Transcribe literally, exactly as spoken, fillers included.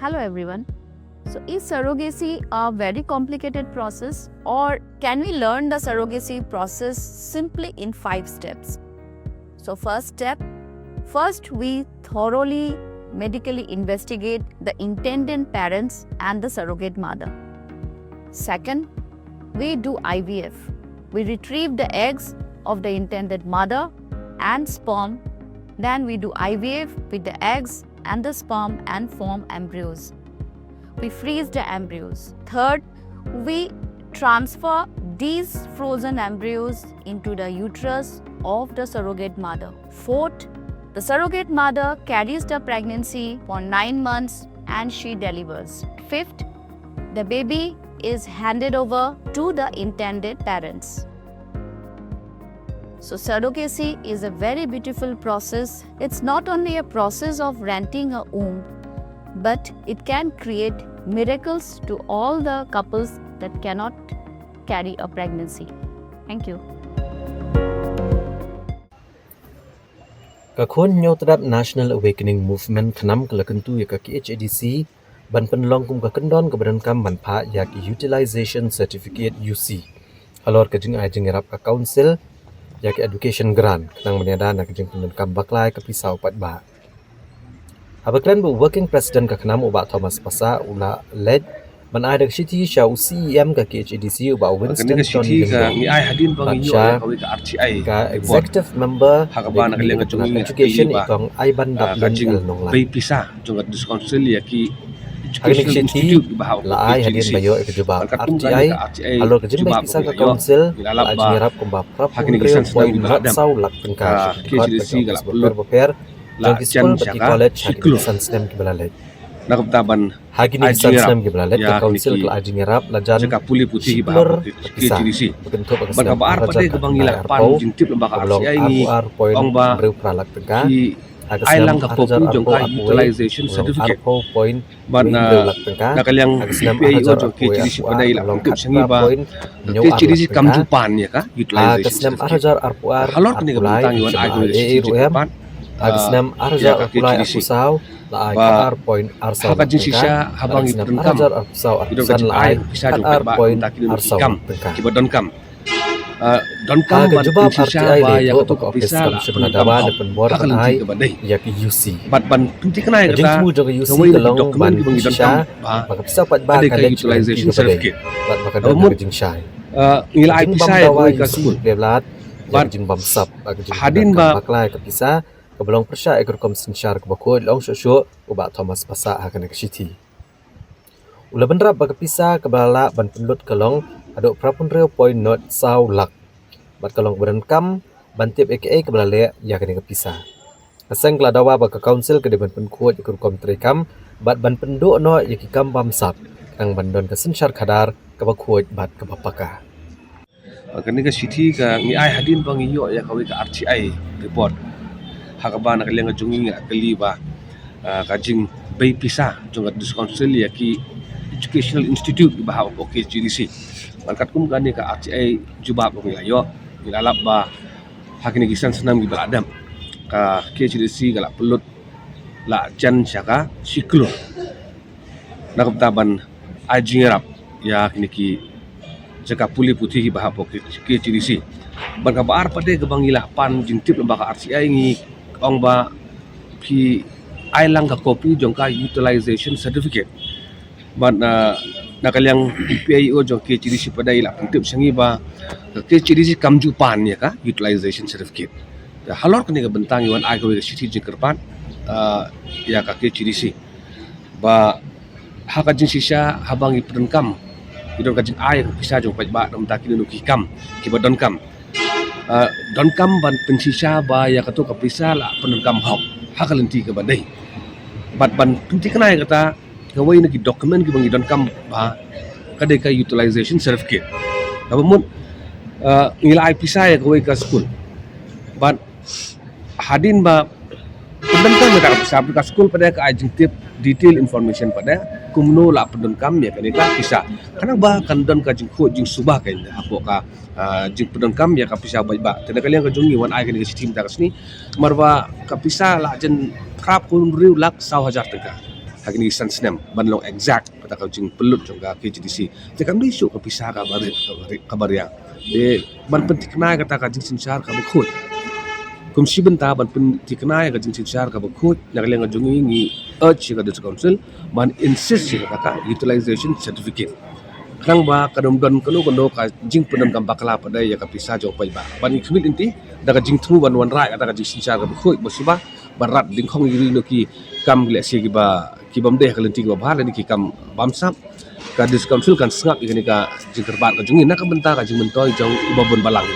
Hello everyone. So is surrogacy a very complicated process, or can we learn the surrogacy process simply in five steps? So first step, first we thoroughly medically investigate the intended parents and the surrogate mother. Second, we do I V F. We retrieve the eggs of the intended mother and sperm. Then we do I V F with the eggs and the sperm and form embryos. We freeze the embryos. Third, we transfer these frozen embryos into the uterus of the surrogate mother. Fourth, the surrogate mother carries the pregnancy for nine months and she delivers. Fifth, the baby is handed over to the intended parents. So, surrogacy is a very beautiful process. It's not only a process of renting a womb, but it can create miracles to all the couples that cannot carry a pregnancy. Thank you. Ka khun Hynñiewtrep National Awakening Movement KHNAM ka la kyntu ïa ka K H A D C ban pynlong kum ka kyndon kaba donkam ban phah ïa ki Utilization Certificate U C halor ka jingai jingïarap ka Council ïa ka Education Grant khnang ban ïada na ka jingpyndonkam bakla ïa ka pisa u paidbah. Haba kren bad u Working President ka KHNAM u Bah Thomas Passah u la leit ban ai da ka shithi sha u C E M ka K H A D C u Bah Winston John Lyngdoh bad sha ka Executive Member ka Department of Education i Kong Aibandaplin L Nonglait. Ha kane ka shithi la ai hadien ba ïoh ïa ka jubab R T I halor ka jingbei pisa ka Council la ai jingïarap kumba phra phew hynriew point nod saw lak tyngka sha ki dkhot bad ki office bapher bapher jong ki skul bad ki college ha kine ki san snem kiba la leit. Ha kine ki san snem kiba la leit ka Council ka la ai jingïarap la jan shi klur ka pisa ba kynthup ha ka snem ar hajar arphew lai arphew kaba long arphew ar point hynriew phra lak tyngka, ha ka snem ar hajar arphew arphew wei ka long arphew point hynriew lak tyngka, ha ka snem ar hajar arphew wei arphew ar ka long khatphra point hynñiew ar lak tyngka, ha ka snem ar hajar arphew ar arphew lai ka shim A A ruh em, ha ka snem ar hajar arphew lai arphew saw la ai khatar point ar saw lak tyngka, ha ka snem ar hajar arphew saw arphew san la ai khatar point ar saw lak tyngka. Ha ka jubab R T I la ïathuh ba ka Office kam shym la dawa ne pynbor ban ai ïa ka U C. Ka jingthmu jong ka U C ka long ban pynshisha ba ka pisa paidbah ka leit sha ka lynti kaba dei bad ba ka don ka jingshai. Ka jingbym dawa U C ka lad ïa ka jingbamsap bad ka jingpyndonkam bakla ïa ka pisa kaba long pyrshah ïa ka rukom synshar kaba khuid, la ong shuh shuh u Bah Thomas Passah ha kane ka shithi. U la bynrap ba ka pisa kaba la lah ban pynlut ka long haduh phra phew hynriew point nod saw lak bad ka long kaba donkam ban tip ïa kaei kaba la leh ïa kane ka pisa. Ka seng ka la dawa ba ka Council ka dei ban pynkhuid ïa ka rukom treikam bad ban pynduh noh ïa ki kam bamsap khnang ban don ka synshar khadar kaba khuid bad kaba paka. Kane ka shithi ka ngi ai hadien ba ngi ïoh ïa kawei ka R T I report ha kaba na ka liang ka jong ngi ngi la kylli ba, ah, ka jingbei pisa jong ka District Council ïa ki educational institute kiba hap hapoh K H A D C. Bad katkum kane ka R T I jubab ba ngi la ïoh, ngi la lap ba ha kine ki san snem kiba la dep ka K H A D C ka la pynlut la jan sha ka shi klur na ka bynta ban ai jingïarap ïa kine ki jaka pule puthi kiba hap hapoh K H A D C. Bad kaba ar pat de kaba ngi la pan jingtip lyngba ka R T I ngi ong ba phi ai lang ka kopi jong ka utilization certificate. Bad, ah, na ka liang P I O jong K H A D C pat de i la pyntip sha ngi ba ka K H A D C kam ju pan ïa ka utilization certificate. Halor kane ka bynta ngi wan ai kawei ka shithi jingkyrpad, ah, ïa ka K H A D C ba ha ka jingshisha haba ngi pyndonkam, ngi don ka jingai ka pisa jong paidbah na ka bynta kino kino ki kam kiba donkam. Ah, donkam ban pynshisha ba ïa kato ka pisa la pyndonkam hok ha ka lynti kaba dei. Bad ban pynthikna ïa kata, kawei na ki document kiba ngi donkam ba ka dei ka utilization certificate. Kaba mut, ah, ngi la ai pisa ïa kawei ka skul. Bad hadien ba pyndonkam ïa ka pisa, ka skul pat de ka ai jingtip detail information pat de kumno la pyndonkam ïa kane ka pisa. Khnang ba kan don ka jingkhuid jingsuba kein hapoh ka, ah, jingpyndonkam ïa ka pisa paidbah. Te na ka liang ka jong ngi wan ai kane ka shithi mynta ka sngi. Namar ba ka pisa la jan phra phew hynriew lak saw hajar tyngka. ha kine ki san snem ban long exact kata ka jingpynlut jong ka K H A D C. Te kam dei shuh ka pisa kaba rit, kaba rit, kaba riang. Te ban pynthikna ïa kata ka jingsynshar kaba khuid. Kum shi bynta ban pynthikna ïa ka jingsynshar kaba khuid, na ka liang ka jong ngi, ngi urge ïa ka District Council ban insist ïa kata ka utilization certificate. Khnang ba kan ym don kano kano ka jingpyndonkam bakla pat de ïa ka pisa jong paidbah. Ban ngi khmih lynti da ka jingthmu ban wanrah ïa kata ka jingsynshar kaba khuid, ba shu ba ban rat dyngkhong ïa ki ri noh ki kam, ki lehse kiba, ki bym dei ha ka lynti kaba bha lane ki kam bamsap. Ka District Council kan sngap ïa kane ka jingkyrpad ka jong ngi na ka bynta ka jingmyntoi jong uba bun balang.